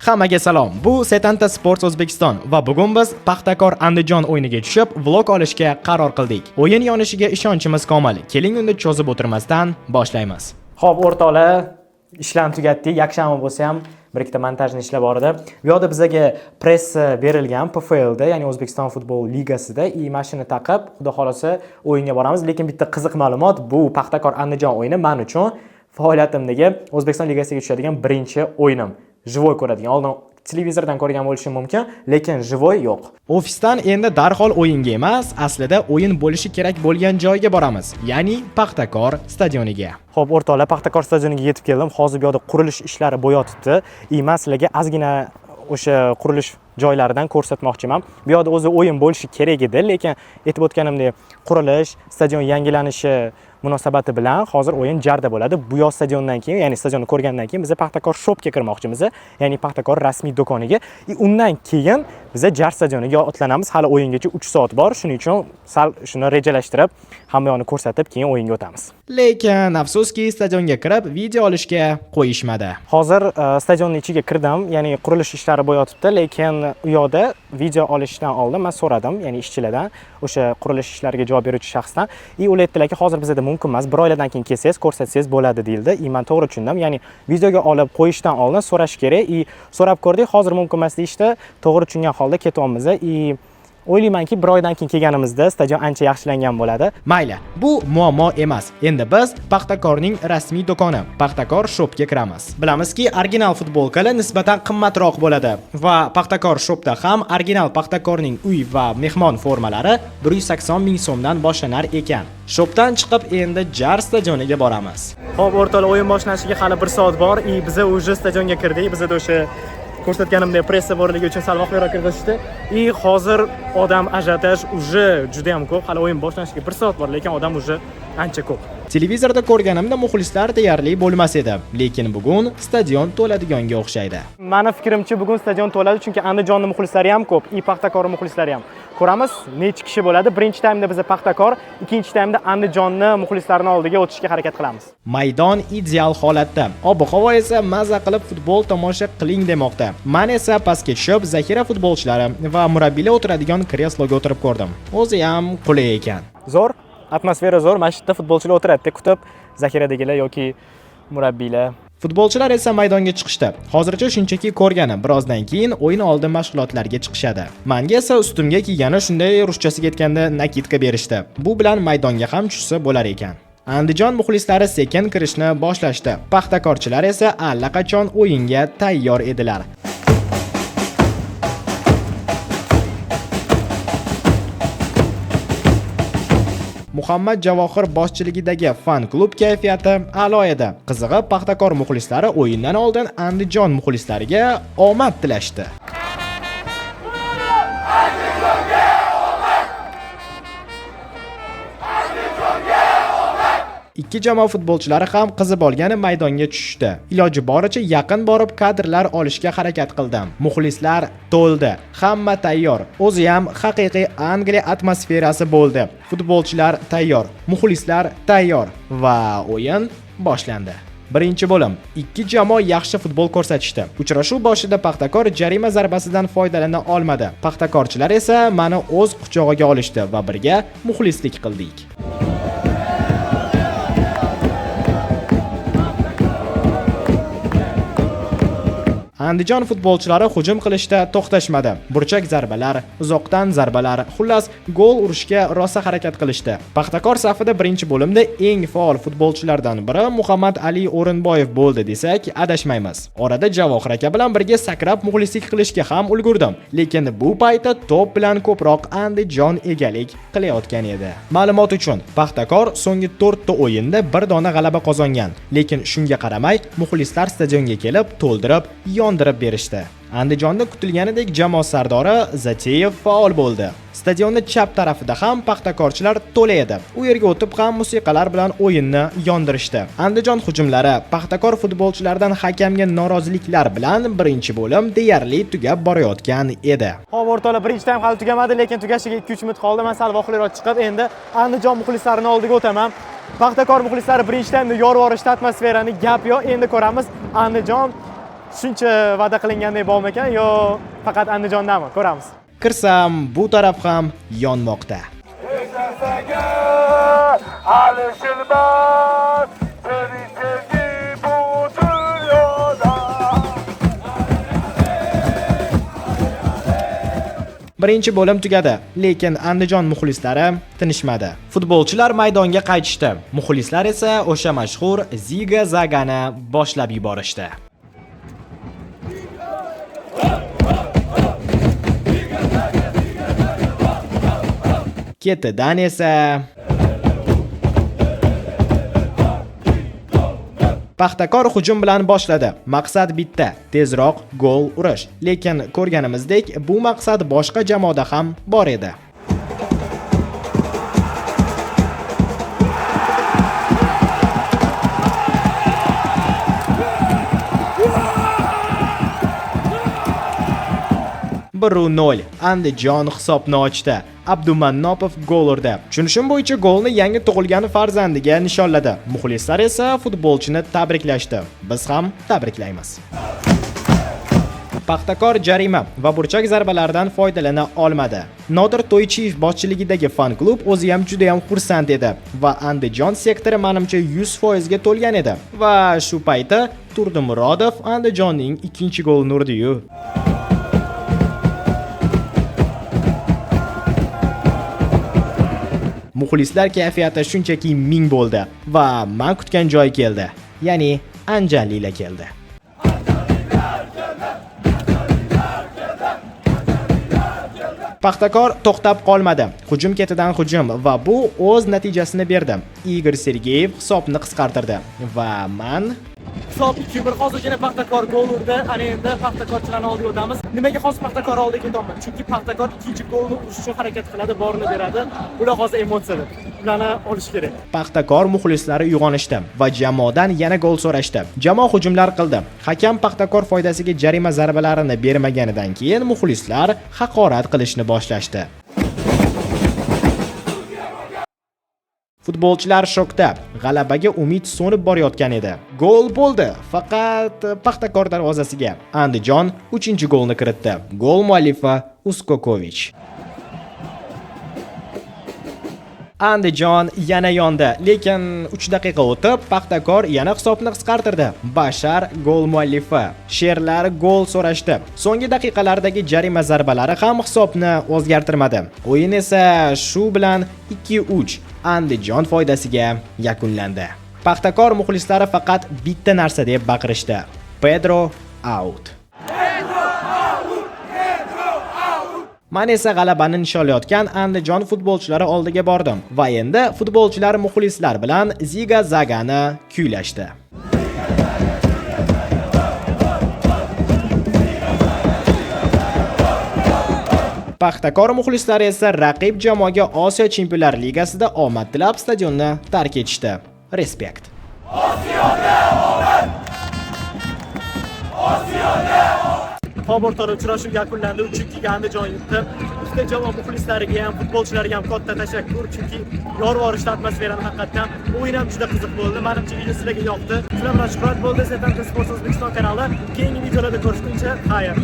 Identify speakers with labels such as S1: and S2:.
S1: Hammaga salom. Bu Setanta Sports O'zbekiston va bugun biz Paxtakor Andijon o'yiniga tushib, vlog olishga qaror qildik. O'yin yonishiga ishonchimiz komil. Keling, unda cho'zib o'tirmasdan boshlaymiz.
S2: Xo'p, o'rtoqlar, ishlarni tugatdik. Yakshanba bo'lsa ham bir ikkita montajni ishlab bordi. Bu yoqda bizaga pressa berilgan PFLda, ya'ni O'zbekiston futbol ligasida, и mashina taqib, xudo xolasa o'yinga boramiz. Lekin bitta qiziq ma'lumot, bu Paxtakor Andijon o'yini men uchun faoliyatimdagi O'zbekiston ligasiga tushadigan birinchi o'yinim. Живой ko'radigan. Oldin televizordan ko'rgan bo'lishim mumkin, lekin живой yo'q.
S1: Ofisdan endi darhol o'yinga emas, aslida o'yin bo'lishi kerak bo'lgan joyga boramiz, ya'ni Paxtakor stadioniga.
S2: Xo'p, o'rtoqlar, Paxtakor stadioniga yetib keldim. Hozir bu yoqda qurilish ishlari bo'layotibdi. И men sizlarga ozgina o'sha qurilish joylaridan ko'rsatmoqchiman. Bu yoqda o'zi o'yin bo'lishi kerak edi, lekin aytib o'tganimdek, qurilish, stadion yangilanishi munosabati bilan hozir o'yin jarda bo'ladi. Bu yoq stadiondan keyin, ya'ni stadionni ko'rgandan keyin biz Paxtakor shopga kirmoqchimiz, ya'ni Paxtakor rasmiy do'koniga. И undan keyin biz Jar stadioniga otlanamiz. Hali o'yingacha 3 soat bor. Shuning uchun sal shuni rejalashtirib, hamma yoqni ko'rsatib, keyin o'yinga o'tamiz.
S1: Lekin afsuski, stadionga kirib video olishga qo'yishmadi.
S2: Hozir stadionni ichiga kirdim, ya'ni qurilish ishlari bo'layotibdi, lekin u yoqda video olishdan oldin men so'radim, ya'ni ishchilardan, o'sha qurilish ishlariga javob beruvchi shaxsdan. И ular aytdilarki, hozir bizada mumkin emas, bir oylardan keyin kelsangiz, ko'rsatsangiz bo'ladi deyildi. И men to'g'ri tushundim, ya'ni videoga olib qo'yishdan oldin so'rash kerak. И so'rab ko'rdik, hozir mumkin emas deyishdi. To'g'ri tushungan holda ketyapmiz. И o'ylaymanki, bir oydan keyin kelganimizda stadion ancha yaxshilangan bo'ladi.
S1: Mayli, bu muammo emas. Endi biz Paxtakorning rasmiy do'koni, Paxtakor shopga kiramiz. Bilamizki, original futbolkalar nisbatan qimmatroq bo'ladi va Paxtakor shopda ham original Paxtakorning uy va mehmon formalari 180 ming so'mdan boshlanar ekan. Shopdan chiqib endi Jar stadioniga boramiz.
S2: Xo'p, o'rtoqlar, o'yin boshlanishiga hali 1 soat bor. И biza уже stadionga kirdik. Bizada o'sha ko'rsatganimdek pressa borligi uchun sal vaqtliroq kirgizishdi. И hozir odam ажиотаж уже juda ham ko'p. Hali o'yin boshlanishiga 1 soat bor, lekin odam уже ancha ko'p.
S1: Televizorda ko'rganimda muxlislar deyarli bo'lmas edi, lekin bugun stadion to'ladiganga o'xshaydi.
S2: Mani fikrimcha, bugun stadion to'ladi, chunki Andijonni muxlislari ham ko'p, и Paxtakor muxlislari ham. Ko'ramiz, necha kishi bo'ladi. Birinchi taymda biza Paxtakor, ikkinchi taymda Andijonni muxlislarini oldiga o'tishga harakat qilamiz.
S1: Maydon ideal holatda. Ob-havo esa maza qilib futbol tomosha qiling demoqda. Man esa pastga tushib, zaxira futbolchilari va murabbiylar o'tiradigan kresloga o'tirib ko'rdim. O'zi ham qulay ekan.
S2: Zo'r, atmosfera zo'r. Mana shu yerda futbolchilar o'tiradi, kutib, zaxiradagilar yoki murabbiylar.
S1: Futbolchilar esa maydonga chiqishdi. Hozircha shunchaki ko'rgani, birozdan keyin o'yin oldi mashg'ulotlarga chiqishadi. Manga esa ustimga kiygani shunday, ruschasiga aytganda, накидка berishdi. Bu bilan maydonga ham tushsa bo'lar ekan. Andijon muxlislari sekin kirishni boshlashdi. Paxtakorchilar esa allaqachon o'yinga tayyor edilar. Muhammad Javohir boshchiligidagi fan klub kayfiyati a'lo edi. Qizig'i, Paxtakor muxlislari o'yindan oldin Andijon muxlislariga omad tilashdi. Ikki jamoa futbolchilari ham qizib olgani maydonga tushishdi. Iloji boricha yaqin borib kadrlar olishga harakat qildim. Muxlislar to'ldi. Hamma tayyor. O'zi ham haqiqiy Angliya atmosferasi bo'ldi. Futbolchilar tayyor, muxlislar tayyor va o'yin boshlandi. Birinchi bo'lim. Ikki jamoa yaxshi futbol ko'rsatishdi. Uchrashuv boshida Paxtakor jarima zarbasidan foydalana olmadi. Paxtakorchilar esa mani o'z quchog'iga olishdi va birga muxlislik qildik. Andijon futbolchilari hujum qilishda to'xtashmadi. Burchak zarbalar, uzoqdan zarbalar, xullas, gol urishga rosa harakat qilishdi. Paxtakor safida birinchi bo'limda eng faol futbolchilardan biri Muhammad Ali O'rinboyev bo'ldi desak, adashmaymiz. Orada Javohir aka bilan birga sakrab muxlislik qilishga ham ulgurdim, lekin bu paytda to'p bilan ko'proq Andijon egalik qilayotgan edi. Ma'lumot uchun, Paxtakor so'nggi 4 ta o'yinda bir dona g'alaba qozongan, lekin shunga qaramay muxlislar stadionga kelib to'ldirib, yondirib berishdi. Andijonda kutilganidek jamoa sardori Zateyev faol bo'ldi. Stadionni chap tarafida ham paxtakorchilar to'la edi. U yerga o'tib ham musiqalar bilan o'yinni yondirishdi. Andijon hujumlari, Paxtakor futbolchilaridan hakamga noroziliklar bilan birinchi bo'lim deyarli tugab borayotgan edi.
S2: Xo'p, o'rtoqlar, birinchi taym hali tugamadi, lekin tugashiga 2-3 minut qoldi. Men sal vaqtliroq chiqib, endi Andijon muxlislarini oldiga o'taman. Paxtakor muxlislari birinchi taymda yorib yuborishdi atmosferani, gap yo'q. Endi ko'ramiz, Andijon Shuncha va'da qilingandek bormikan yo faqat Andijondami? Ko'ramiz.
S1: Kirsam, bu taraf ham yonmoqda.
S3: Hech narsaga alishilmas sening sevgi bu dunyoda.
S1: Birinchi bo'lim tugadi, lekin Andijon muxlislari tinishmadi. Futbolchilar maydonga qaytishdi. Muxlislar esa o'sha mashhur Ziga Zagani boshlab yuborishdi. Ketidan esa Paxtakor hujum bilan boshladi. Maqsad bitta: tezroq gol urish. Lekin ko'rganimizdek, bu maqsad boshqa jamoada ham bor edi. 1-0. Andijon hisobni ochdi. Abdumannopov gol urdi. Tushunishim bo'yicha golni yangi tug'ilgan farzandiga nishonladi. Muxlislar esa futbolchini tabriklashdi. Biz ham tabriklaymiz. Paxtakor jarima va burchak zarbalaridan foydalana olmadi. Nodir To'ychiyev boshchiligidagi fan klub o'zi ham juda ham xursand edi va Andijon sektori menimcha 100% ga to'lgan edi. Va shu payti Turdimurodov Andijonning ikkinchi golini urdi-yu. Muxlislar kayfiyati shunchaki ming bo'ldi va men kutgan joy keldi. Ya'ni Anjanliklar keldi. Paxtakor to'xtab qolmadi. Hujum ketidan hujum va bu o'z natijasini berdi. Igor Sergeyev hisobni qisqartirdi va man
S4: Hisob 2-1. Hozirgina Paxtakor gol urdi. Ana endi Paxtakorchilarni oldiga o'tamiz. Nimaga hozir Paxtakor oldiga ketyapman? Chunki Paxtakor ikkinchi golni urish uchun harakat qiladi, borini beradi. Ular hozir emotsiyada. Ularni olish kerak.
S1: Paxtakor muxlislari uyg'onishdi va jamoadan yana gol so'rashdi. Jamoa hujumlar qildi. Hakam Paxtakor foydasiga jarima zarbalarini bermaganidan keyin muxlislar haqorat qilishni boshlashdi. Futbolchilar shokda. G'alabaga umid so'nib borayotgan edi. Gol bo'ldi, faqat Paxtakor darvozasiga. Andijon 3-golni kiritdi. Gol muallifi Uskokovich. Andijon yana yondi, lekin 3 daqiqa o'tib Paxtakor yana hisobni qisqartirdi. Bashar gol muallifi. Sherlar gol so'rashdi. So'nggi daqiqalardagi jarima zarbalari ham hisobni o'zgartirmadi. O'yin esa shu bilan 2-3 Andijon foydasiga yakunlandi. Paxtakor muxlislari faqat bitta narsa deb baqirishdi: Pedro out. Man esa g'alabani nishonlayotgan Andijon futbolchilari oldiga bordim va endi futbolchilar muxlislar bilan Ziga Zagani kuylashdi. Paxtakor muxlislari esa raqib jamoaga Osiyo Chempionlar Ligasida omad tilab stadionni tark etishdi. Respekt.
S4: Hop, o'rtoqlar, uchrashuv yakunlandi. 3-2 ga Andijon yutdi. Ikkita jamoa muxlislariga ham, futbolchilarga ham katta tashakkur, chunki yorvorishdi atmosferani haqiqatdan. O'yin ham juda qiziq bo'ldi. Menimcha video sizlarga yoqdi. Sizlar bilan Shuhrat bo'ldi. Setanka Sports O'zbekiston kanali. Keyingi videolarda ko'rishguncha xayr.